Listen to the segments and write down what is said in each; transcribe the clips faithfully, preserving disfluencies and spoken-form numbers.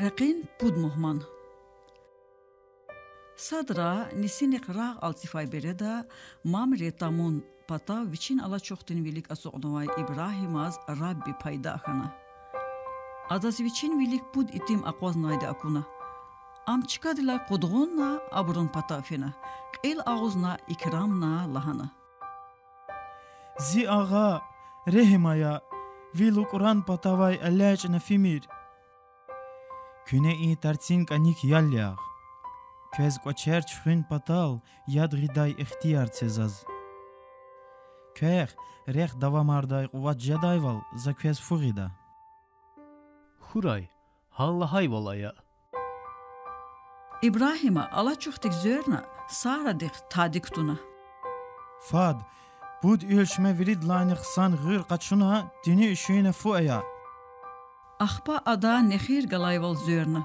Рекьин пуд мугьман. Садра нисинихъ рагъ алцифай береда Мамре тамун патав вичин алачухдин вилик ацукьнавай Ибрагьимаз Рабби пайда хьана. Адаз вичин вилик пуд итим акъвазнавайди акуна. Ам чкадилай къудгъунна абурун патав фена, кьил агъузна икрамна лагьана: Зи агъа, регьим ая, ви лукӀран патавай элячӀна фимир. Куьне и тарцин кӀаник ял ягъ. Квез кӀвачер чуьхуьн патал яд гъидай ихтияр це заз. Квехъ рехъ давамардай къуват жедайвал за квез фу гъида. Хьурай, гьан лагьайвал ая. Ибрагьима алачухдик зверна Сарадихъ тади кутуна. Фад, пуд уьлчме виридалайни хъсан гъуьр къачуна, тини уьшуьна фу ая. Ахпа ада нехир галайвал зверна.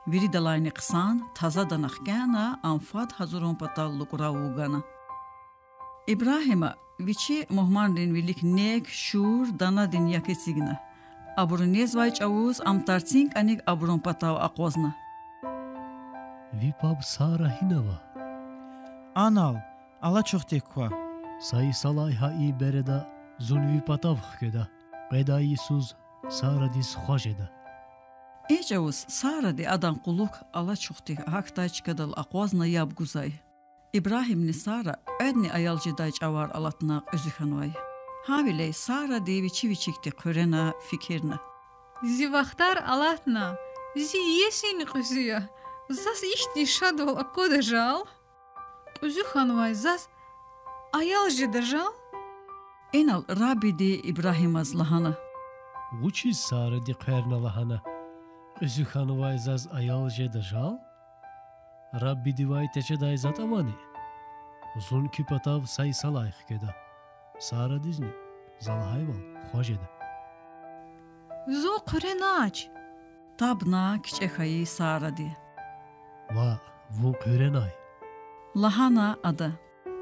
Виридалайни хъсан таза дана хкяна, ам фад гьазурун патал лукӀра вугана. Ибрагьима вичи мугьманрин вилик нек, шур, данадин як эцигна. Абуру незвай чӀавуз ам тарцин кӀаник абурун патав акъвазна. Ви паб Сара гьинава? Анал, алачухдик ква. Са йисалай гьа и береда зун ви патав хкведа. Къведай йисуз Сарадиз хва жеда. И чӀавуз Саради адан кьулухъ алачухдик гьахьдай чкадал акъвазна яб гузвай. Ибрагьимни Сара кьведни аял жедай чӀавар алатна кьуьзуь хьанвай. Гьавиляй Саради вичи вичикди хъуьрена фикирна: Зи вахтар алатна, зи иесини кьуьзуь я, заз ихьтин шадвал аквада жал. Кьуьзуь хьанвай заз аял жеда жал. Инал Раббиди Ибрагьимаз лагьана: Вучиз Саради хъверна лагьана: Кьуьзуь хьанвай заз аял жеда жал? Раббидивай тежедай затӀ авани? Зун куь патав са йисалай хкведа. Сарадизни за лагьайвал хва жеда. Зун хъуьренач,— табна кичӀе хьайи Саради. Ваъ, вун хъуьренай,— лагьана ада.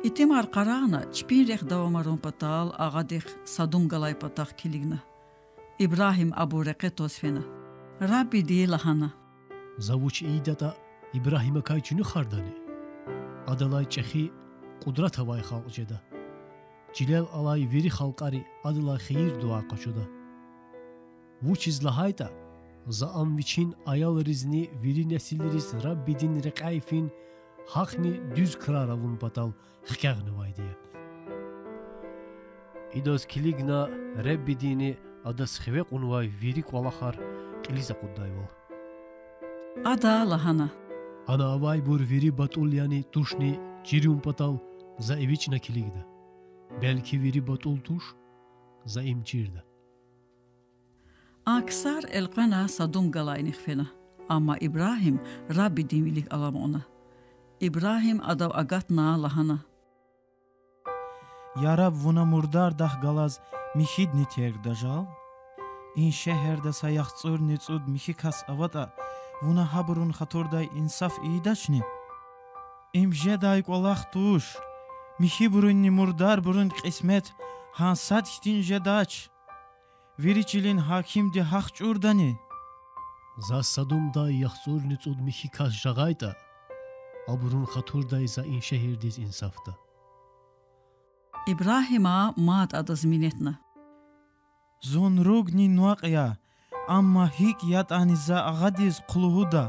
Итимар къарагъна, чпин рехъ давамарун патал агъадихъ садум галай патахъ килигна. Ибрагьим абур рекье тваз фена. Раббиди лагьана: За вуч ийидатӀа Ибрагьимакай чуьнуьхардани? Адалай чӀехи, къудрат авай халкь жеда. Чилел алай вири халкьари адалай хийир-дуьа къачуда. Вучиз лагьайтӀа За ам вичин аялризни вири несилриз Раббидин рекьяй фин, гьахъни дуьз крар авун патал хкягънавайди я. Идаз килигна Раббидини адаз хиве кьунвай вири кӀвалахар кьилиз акъуддайвал. Ада лагьана: Ана авайбур вири батӀул яни тушни чирун патал За эвичӀна килигда. Белки вири батӀул туш, За им чирда. А ксар элкъвена садум галайнихъ фена, амма Ибрагьим Раббидин вилик аламукьна. Ибрагьим адав агатна лагьана: Я Раб, Вуна мурдардахъ галаз михьидни тергда жал? И шегьерда са яхцӀурни цӀуд михьи кас аватӀа, Вуна гьабурун хатурдай инсаф ийидачни? Им жедай кӀвалах туш, михьибурунни мурдарбурун кьисмет гьа сад хьтин жедач. Вири чилин гьакимди гьахъ чӀурдани? За садумдай яхцӀурни цӀуд михьи кас жагъайтӀа, абурун хатурдай За и шегьердиз инсафда. Ибрагьима мад адаз минетна: Зун ругни нуькӀ я, амма гьикӀ ятӀани За агъадиз къуллугъуда.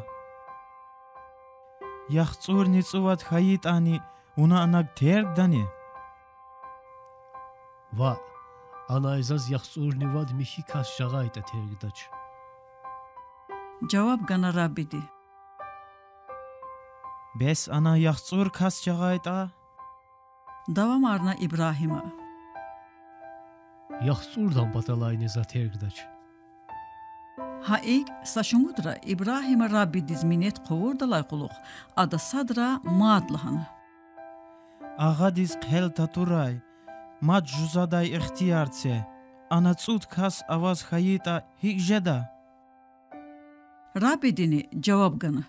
ЯхцӀурни цӀувад хьайитӀани, Вуна анаг тергдани? Ваъ, анай заз яхцӀурни вад михьи кас жагъайтӀа тергдач,— жаваб гана Раббиди. Бес ана яхцӀур кас жагъайтӀа? Давамарна Ибрагьима. ЯхцӀурдан паталайни За тергдач. Гьа икӀ, са шумудра Ибрагьима Раббидиз минет хъувурдалай кьулухъ, ада садра мад лагьана: Агъадиз хъел татурай, мад жузадай ихтияр це, ана цӀуд кас аваз хьайитӀа, гьикӀ жеда? Раббидини жаваб гана: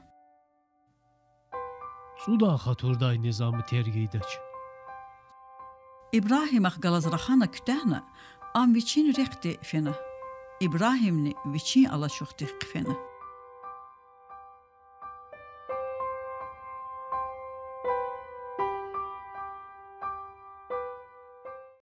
ЦӀудан хатурдайни За ам терг ийидач. Ибрагьимахъ галаз рахана куьтягьна, ам вичин рехъди фена. Ибрагьимни вичин алачухдихъ хъфена.